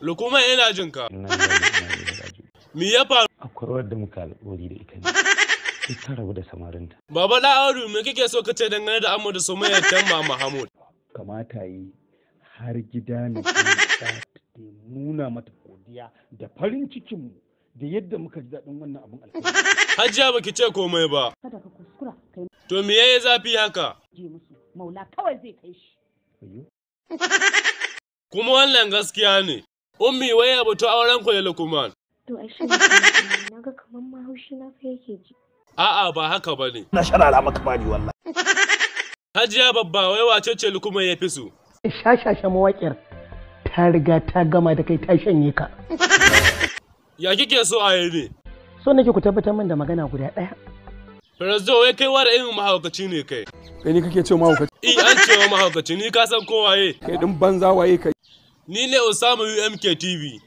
Lukman ina jin ka. Me ya faru? Akwai wadda muka alƙawari da ita ne. Ita rabu da samarinta. Baba da Audu, me kake so ka ce dangane da Ahmadu Sumayya Tamma Mahmud? Kamata yi har gida ne ta nuna mata godiya da farin cikinmu da yadda muka ji daɗin wannan abun alheri. Hajiya baki ce komai ba. Kada ka kuskura kai To me yayi zafi haka? je musu maula kawai zai kai shi. Kuma wannan gaskiya ne. Ummi wai abu to auren ku da Lukman. To ai shi na ga kamar ma haushi na fa yake ji. A'a ba haka bane. Na sharara maka bani wallahi. Hajiya babba wai wace ce Lukman ya fi so? Shashasha mawaƙiyar ta riga ta gama da kai ta shanye ka. Ya kike so a yi ne? So nake ku tabbatar min da magana guda ɗaya. Firazzo wai kai wani irin mahaukaci ne kai? Kai ni kake ce mahaukaci? I an cewa mahaukaci ni ka san ko waye. Kai din banza waye kai? Ni ne Osama UMK TV.